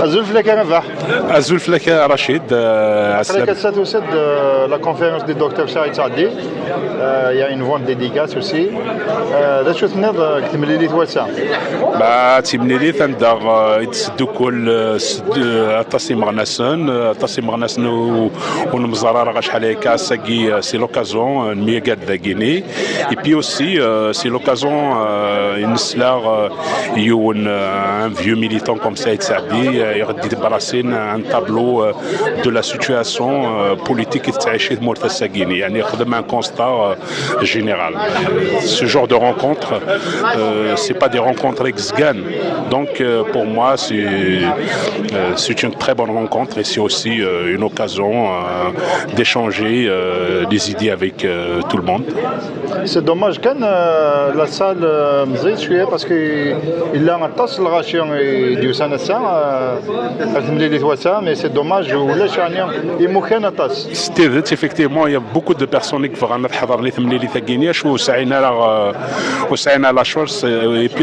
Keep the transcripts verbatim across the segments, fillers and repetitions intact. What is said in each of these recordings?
Azul fell-ak a Rabaḥ. Azul fell-ak a Racid. Aql-ak ass-a tusa-d la conférence du docteur Saïd Saadi. Il y a une vente dédicace aussi. D acu tenniḍ deg temlilit wass-a? Bah, d timlilit anda i d-tesdukkul aṭas imeɣnasen, aṭas imeɣnasen ur nemẓar ara acḥal akka. Ass-agi, c'est l'occasion n myagad dagini. Et puis aussi, c'est l'occasion i nesla yiwen, un vieux militant comme Saïd Saadi, i ɣ-d-ibrasin un tableau de la situation politique i tettɛici tmurt ass-agi-ni. Yani, xdem un constat général. Ce genre de rencontre, c'est pas des rencontres exgan. Donc, pour moi, c'est c'est une très bonne rencontre et c'est aussi une occasion d'échanger des idées avec tout le monde. C'est dommage kan la salle meẓẓiyet cwiya parce que yella aṭas n lɣaci i d-yusan ass-a ar temlilit wass-a, mais c'est dommage, ulac, yeɛni, imukan aṭas. S tidet, effectivement, il y a beaucoup de personnes qui vont faire la temlilit à Guinée, ou c'est la chance,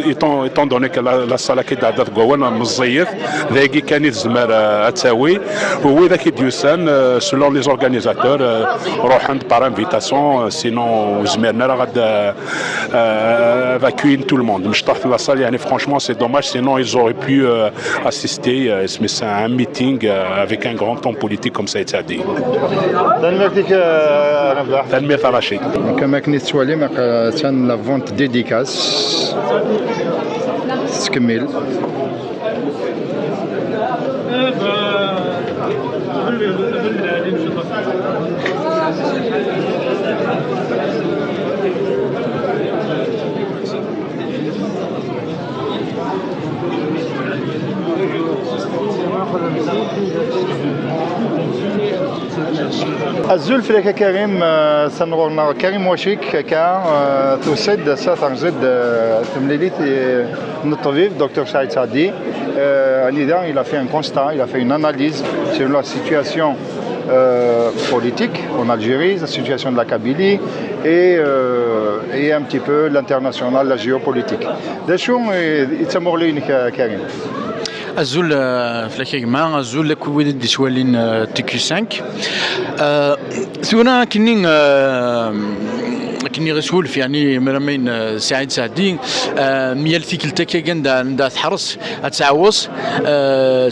étant, étant donné que la, la salle qui est à Gouana, meẓẓiyet, dagi kan i tezmer ad tawi, u widak i d-yusan, selon les organisateurs, ruḥen par invitation, sinon ur zmiren ara ad accueillir tout le monde. Mecṭuḥet la salle, yani, franchement, c'est dommage, sinon ils auraient pu assister, mais c'est un meeting avec un grand homme politique comme Saïd Saadi. Tanemmirt-ik a Rabaḥ. Tanemmirt a Racid. Donc, am akken i tettwalim, attan la vente dédicace tettkemmil. Azul fell-ak a Karim, s-ɣur-neɣ Karim Wacik, akka, tusa-d ass-a terẓid temlilit n ṭṭbib, docteur Saïd Saadi. Anida il a fait un constat, il a fait une analyse sur la situation politique en Algérie, la situation de la Kabylie et, et un petit peu l'international, la géopolitique. D acu i d tamuɣli-inek a Karim? Azul fell-ak a gma, azul akk wid i d-ittwalin T Q cinq. Tura akkenni, akkenni ɣ-iswulef, yani, mramayen Saïd Saadi, mi yal tikkelt akka anda teḥres ad tɛawes.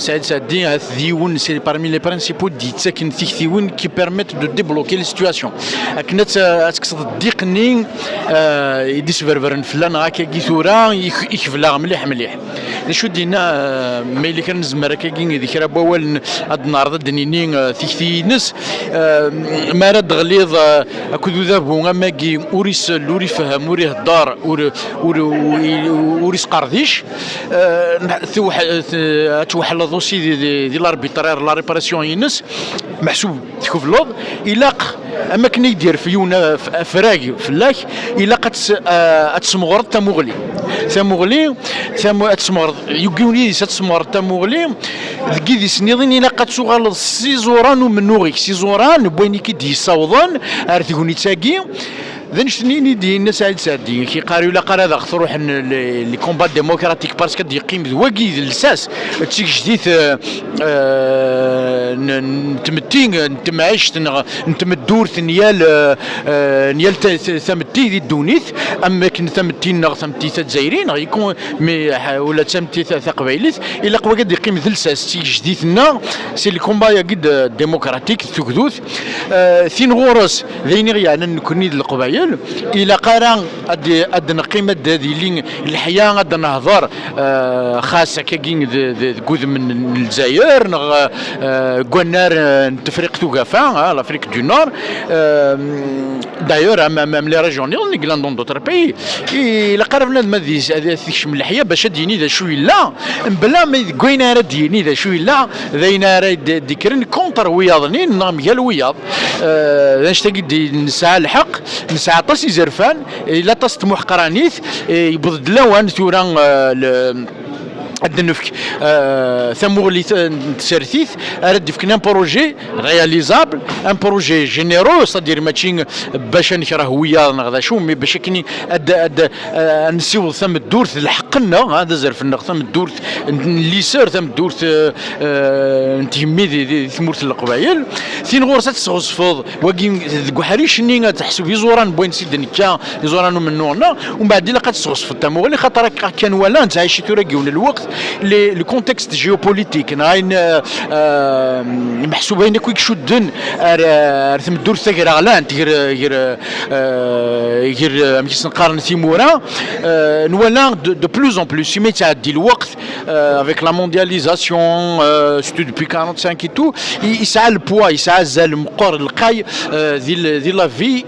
Saïd Saadi, ahat d yiwen, c'est parmi les principaux d-yettaken tiktiwin qui permettent de débloquer les situations. Akken ad tekkseḍ ddiq-nni i d-isberbren fell-aneɣ akkagi tura, ikbel-aɣ mliḥ mliḥ. D acu d-yenna, ma yella kra nezmer akkagi di kra n wawalen ad d-neɛreḍ ad d-nini tikti-ines, mi ara d-teɣliḍ akked udabu am wagi, ur isell, ur ifehhem, ur ihedder, ur, ur, ur isqerdic, ad tweḥleḍ aussi di, di, di l'arbitraire, la répression-ines, meḥsub tkebleḍ, ilaq, am akken ay d-yerf yiwen afrag fell-ak, ilaq ad tesmeɣreḍ tamuɣli. Tamuɣli, ad tesmeɣreḍ, yugin yid-s ad tesmeɣreḍ tamuɣli, deg yidis-nniḍen ilaq ad tuɣaleḍ s iẓuran n umennuɣ-ik, s iẓuran n wayen i k-id-yessawḍen ar tegnit-agi. D annect-nni i d-yenna Saɛid Saɛdi, k-iqqar ur ilaq ara ad aɣ-truḥen les combats démocratiques, parce que ad d-yeqqim d wagi d lsas d tigejdit n tmetti, n temɛict, neɣ n tmeddurt n yal, n yal tametti di ddunit, am akken tametti-nneɣ, tametti tazzayri, neɣ ula d tametti taqbaylit, ilaq wagi ad d-yeqqim d lsas d tigejdit-nneɣ, c'est le combat-agi démocratique, d tugdut. Tin ɣur-s, d ayen i ɣ-yeɛnan nekkni d Leqbayel, ilaq ara ad d-neqqim, ad d-yili leḥya, ad d-nehḍer, xas akkagi deg udem n Lezzayer neɣ deg wannar n Tefriqt Ugafa, l'Afrique du Nord. D'ailleurs, même les régions nniḍen i yellan dans d'autres pays, ilaq ara bnadem ad tekcem leḥya bac ad d-yini d acu yella, mebla ma deg wayen ara d-yini d acu yella, d ayen ara d-ikkren contre wiyaḍ-nni neɣ mgal wiyaḍ. D annect-agi nesɛa lḥeqq, nesɛa aṭas izerfan, yella aṭas n tmuḥqranit, yewweḍ-d lawan tura, ad d-nefk, euh, tamuɣli n tsertit ara d-ifken un projet réalisable, un projet généreux, c'est-à-dire mačči bac ad nekreh wiyaḍ neɣ d acu, mais bac akken ad, ad, euh, ad nessiweḍ tameddurt d lḥeqq-nneɣ, ad azerf-nneɣ tameddurt n liser, tameddurt, euh, euh, n tgemmi di, di tmurt n Leqbayel. Tin ɣur-s ad tesɣezfeḍ, wagi deg uḥric-nni ad teḥseb iẓuran n wayen si d-nekka, iẓuran n umennuɣ-nneɣ, umbeɛd ilaq ad tesɣezfeḍ tamuɣli, xaṭer ak-, akka nwala nettɛici tura deg yiwen n lweqt, le, le contexte géopolitique, neɣ ayen, euh, euh, meḥsub ayen akk i icudden ar, ar tmeddurt tagraɣlant, ger, ger, euh, ger, euh, amek i sen-qqaren timura, euh, nwala de, de plus en plus, imi yettɛeddi lweqt, euh, avec la mondialisation, euh, surtout depuis quarante-cinq et tout, i-, yesɛa le poids, yesɛa azal meqqer lqay, euh, di l-, di la vie,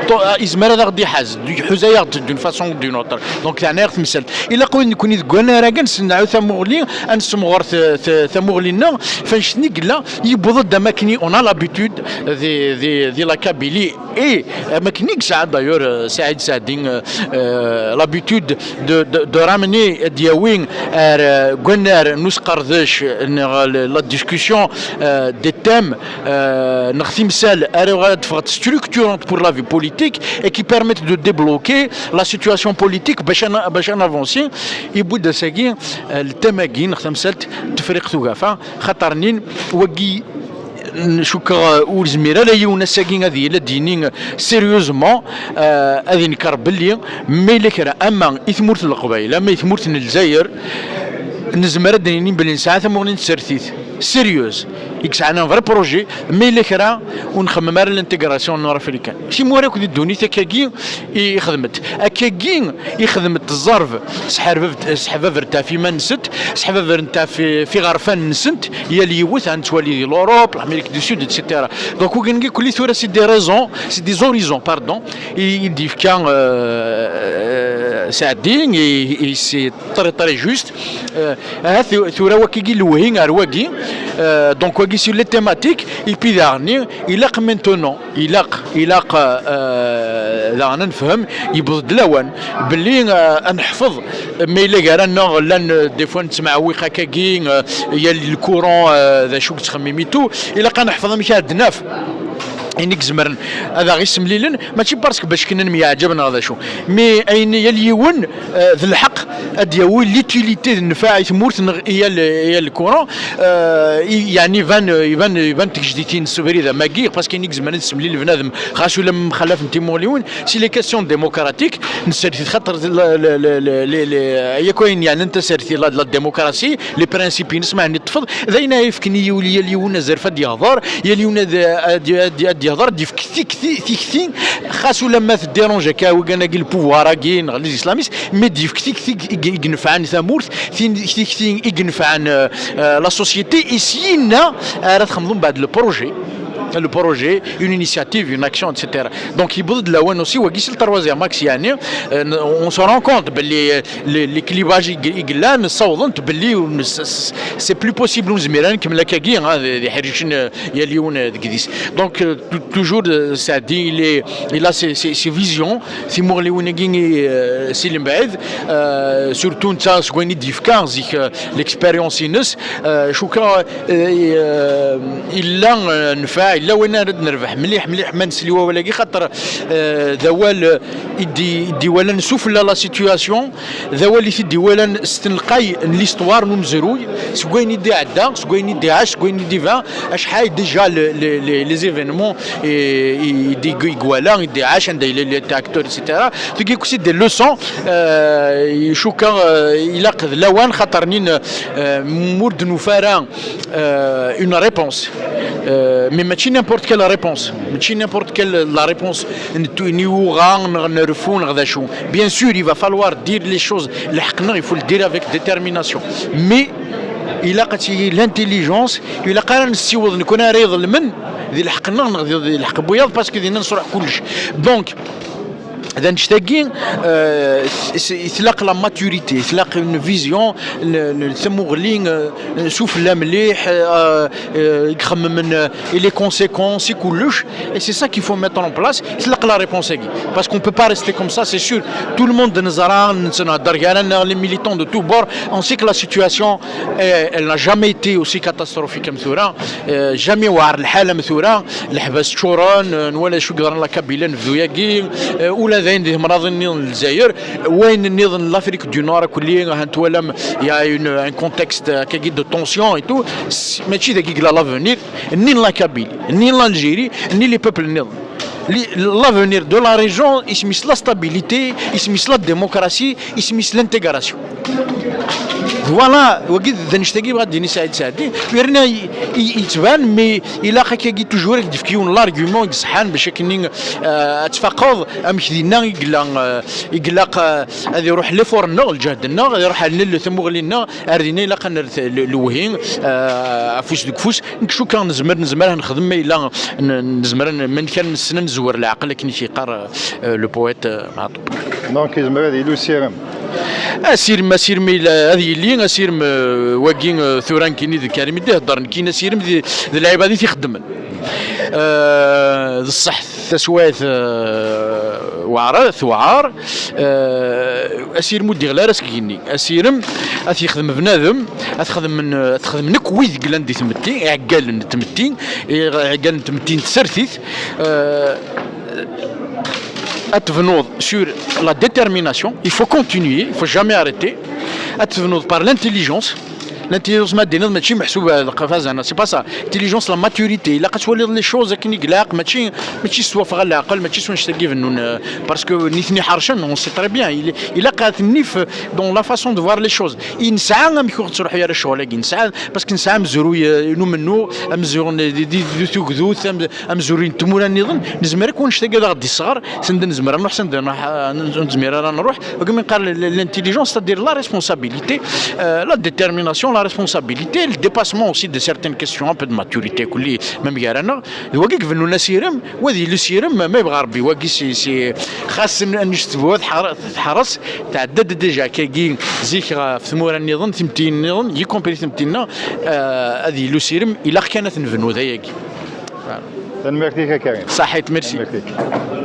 to-, yezmer ad aɣ-d-iḥaz, iḥuza-yaɣ-d d'une façon ou d'une autre. Donc, teɛna-yaɣ temsalt. Ilaq win nekkni deg wannar-agi ad nesneɛu tamuɣli, ad nessemɣer t-, t-, tamuɣli-nneɣ, f annect-nni i yella, yewweḍ-d am akken on a l'habitude di, di, di la Kabylie. Et, euh, am akken i yesɛa d'ailleurs, euh, Saïd Saadi, euh, euh, l'habitude de, de, de ramener, ad d-yawi ar, euh, wannar n usqerdec, neɣ la, la discussion, euh, des thèmes, euh, neɣ timsal ara ad teffɣent structurantes pour la vie politique et qui permettent de débloquer la situation politique bac ad n-, bac ad navancer. Yewwi-d ass-agi, euh, le thème-agi neɣ tamsalt n Tefriqt Ugafa, xaṭer-nni wagi n-, cukkeɣ, euh, ur yezmir ara yiwen ass-agi ad yili ad d-yini, euh, sérieusement, euh, ad yenker belli ma yella kra ama i tmurt n Leqbayel, ama i tmurt n Lezzayer, nezmer ad d-nini belli nesɛa tamuɣli n tsertit sérieuse, i yesɛan un vrai projet, ma yella kra ur nxemmem ara l'intégration nord-africaine. Timura akk di ddunit akkagi i ixedmet. Akkagi i xedmet ẓẓerb, seḥbabert ɣef iman-nsent, seḥbabert ɣef, ɣef iɣerfan-nsent, yal yiwet, ad nettwali di l'Europe, l'Amérique du Sud, et cetera. Donc, wigi kulli tura, c'est des raisons, c'est des horizons, pardon, i, i d-yefka, euh, euh, Saɛdi, et, et c'est très, très juste. Euh, ahat tu-, tura wagi lewhi ar wagi. Euh, donc, wagi sur les thématiques, et puis daɣen, ilaq maintenant, ilaq, ilaq, euh, daɣen ad nefhem, yewweḍ-d lawan, belli, euh, ad neḥfeḍ, ma yella gar-aneɣ llan, euh, des fois nettemɛewwiq akkagi, euh, yal le courant, euh, d acu i yettxemmim et tout, ilaq ad neḥfeḍ amek ad d-naf ayen i izemren ad aɣ-issemlilen, mačči parce que bac kan ad nemyeɛjab neɣ d acu, mais ayen yal yiwen, euh, d lḥeqq ad d-yawi l'utilité d nnfeɛ i tmurt neɣ i yal, i yal le courant, euh, i-, yeɛni iban, iban, iban tgejdit-ines s ubrid am wagi, parce que ayen i izemren ad yessemlil bnadem, xas ula mxalaf n timuɣliwin, c'est les questions démocratiques, n tsertit, xaṭer la, la, la, la, la, la, yakk ayen yeɛnan tasertit, la, la démocratie, les principes-ines, ma ɛni teṭṭfeḍ, d ayen ara yefken i yiwen, yal yiwen azref ad d-yehḍer, yal yiwen ad, ad, ad, ad d-yehḍer, ad d-yefk tikti, tikti, xas ula ma teddiranj akka, wigan-agi, le pouvoir-agi, neɣ les islamistes, mais ad d-yefk tikti i, i, i inefɛen tamurt, tin, tikti i inefɛen, euh, euh, la société, et s yinna ara txemḍem baɛd le projet. Le projet, une initiative, une action, et cetera. Donc, yewweḍ-d lawan aussi, wagi c'est le troisième axe, yeɛni, euh, on se rend compte belli, euh, les, les clivages i, i yellan, ssawḍen-t belli, ur n-, s-, s-, c'est plus possible, ur nezmir ara ad nkemmel akkagi, hein, d, d iḥricen, euh, yal yiwen, euh, deg yidis. Donc, euh, tou-, toujours, euh, Saɛdi, il est, il a ses, ses, ses visions, timuɣliwin-agi, euh, si lmebɛid, euh, surtout netta seg wayen i d-yefka zik, euh, l'expérience-ines, euh, cukkeɣ, euh, euh, illa, euh, nnfeɛ, illa wayen ara d-nerbeḥ mliḥ, mliḥ ma nsel i wawal-agi, xaṭer, euh, d awal, euh, i d-, i d-iwalan sufella la situation, d awal i t-id-iwalan s tenqay n l'histoire n umezruy, seg wayen i d-iɛedda, seg wayen i d-iɛac, seg wayen i d-iban, acḥal déjà le, le, le, les événements i, i, i d-, i iwala, i d-iɛac, anda yella les acteurs, et cetera. Tagi aussi des leçons, euh, cukkeɣ, euh, ilaq d lawan, xaṭer-nni, euh, m'ur d-nufi ara, euh, une réponse. Euh, mais mačči n'importe quelle réponse. Mačči n'importe quelle la réponse n tu-, n iwuɣa, neɣ n refus, neɣ d acu. Bien sûr, il va falloir dire les choses. Lḥeqq-nneɣ, il faut le dire avec détermination. Mais ilaq ad tili l'intelligence, ilaq ara nessiweḍ nekkni ara iḍelmen di lḥeqq-nneɣ neɣ di, di lḥeqq n wiyaḍ, parce que dinna nesruḥ kullec. Donc, d annect-agi, euh, s- tlaq la maturité, tlaq une vision, n- n- tamuɣli, euh, sufella mliḥ, euh, euh, ixemmen, euh, et les conséquences et kullec. Et c'est ça qu'il faut mettre en place. Tlaq la réponse-agi. Parce qu'on peut pas rester comme ça, c'est sûr. Tout le monde, neẓra, netthedder gar-aneɣ, les militants de tous bords, on sait que la situation, euh, elle n'a jamais été aussi catastrophique comme tura. Euh, jamais war lḥal am tura. Leḥbas ččuren, euh, nwala acu yeḍran la Kabylie anebdu-agi, euh, ula d ayen di temnaḍin-nniḍen n Lezzayer, wayen nniḍen n l'Afrique du Nord akkelli, ha twalam, il y a une, un contexte, euh, akkagi de tension et tout. S- mačči dagi i yella l'avenir, ni la Kabylie, ni l'Algérie, ni les peuples nniḍen. Li- L'avenir de la région, isem-is la stabilité, isem-is la démocratie, isem-is l'intégration. Voilà, wagi d annect-agi bɣa d-yini Saɛid Saɛdi. Yerna y- y- yettban, mais ilaq akkagi toujours ad d-yefk yiwen l'argument i iṣeḥḥan bac akken, euh, ad tfaqeḍ amek dinna i yella, euh, i ilaq, euh, ad iruḥ l'effort-nneɣ, lǧehd-nneɣ, ad iruḥ ar nel tamuɣli-nneɣ, ar dinna ilaq ad nerr t- le- lewhi, euh, afus deg ufus. Nekk cukkeɣ nezmer, nezmer ad nexdem ma yella n- nezmer ad n- ma nekk ad nessen ad nezwer leɛqel akken i k-yeqqar, euh, le poète, euh, Maɛṭub. Donc yezmer ad yili usirem. Asirem, asirem ila- ad yili, asirem, euh, wagi, euh, tura nekkini d Karim i d-iheddren, nekkini asirem d, d lɛibad i t-ixeddmen. Euh, d ṣṣeḥ taswiɛt, euh, weɛra, tewɛer, euh, asirem ur d-iɣli ara seg igenni. Asirem ad t-yexdem bnadem, ad t-xedmen, ad t-xedmen akk wid yellan di tmetti, iɛeggalen n tmetti, iɛeggalen n tmetti n tsertit, euh, ad tebnuḍ sur la détermination, il faut continuer, il faut jamais arrêter, ad tebnuḍ par l'intelligence. L'intelligence, ma d-tiniḍ, mačči meḥsub d qfazan, c'est pas ça. Intelligence, la maturité, ilaq ad twaliḍ les choses akken i ilaq, mačči, mačči s wafeɣ leɛqel, mačči s wanect-agi ibennun, euh, parce que nitni ḥercen, on sait très bien, il- ilaq ad ten-nif dans la façon de voir les choses. I nesɛa amek ur ttruḥu ara ccɣel-agi, nesɛa, parce que nesɛa amezruy, euh, n umennuɣ, amezruy n- di- di- di tugdut, am- amezruy n tmura nniḍen, nezmer akk wanect-agi ad aɣ-d-isɣer, sanda nezmer ad nruḥ, sanda nruḥ, ah, n- ur nezmir ara ad nruḥ. Wagi mi neqqar l- l- l'intelligence, c'est-à-dire la responsabilité, euh, la détermination, la responsabilité, le dépassement aussi de certaines questions, un peu de maturité, kulli, même gar-aneɣ. D wagi i ibennun asirem, wa ad yili usirem, ma yebɣa Rebbi, wagi si, si, xas n- annect tebɣu ad tḥer- teḥres, tɛedda-d déjà akkagi zik ɣef tmura nniḍen, timettiyin nniḍen, y compris timetti-nneɣ, euh, ad yili usirem, ilaq kan ad t-nebnu d ayagi. Voilà. Tanemmirt-ik a Karim. Saḥit, merci. Tanemmirt-ik.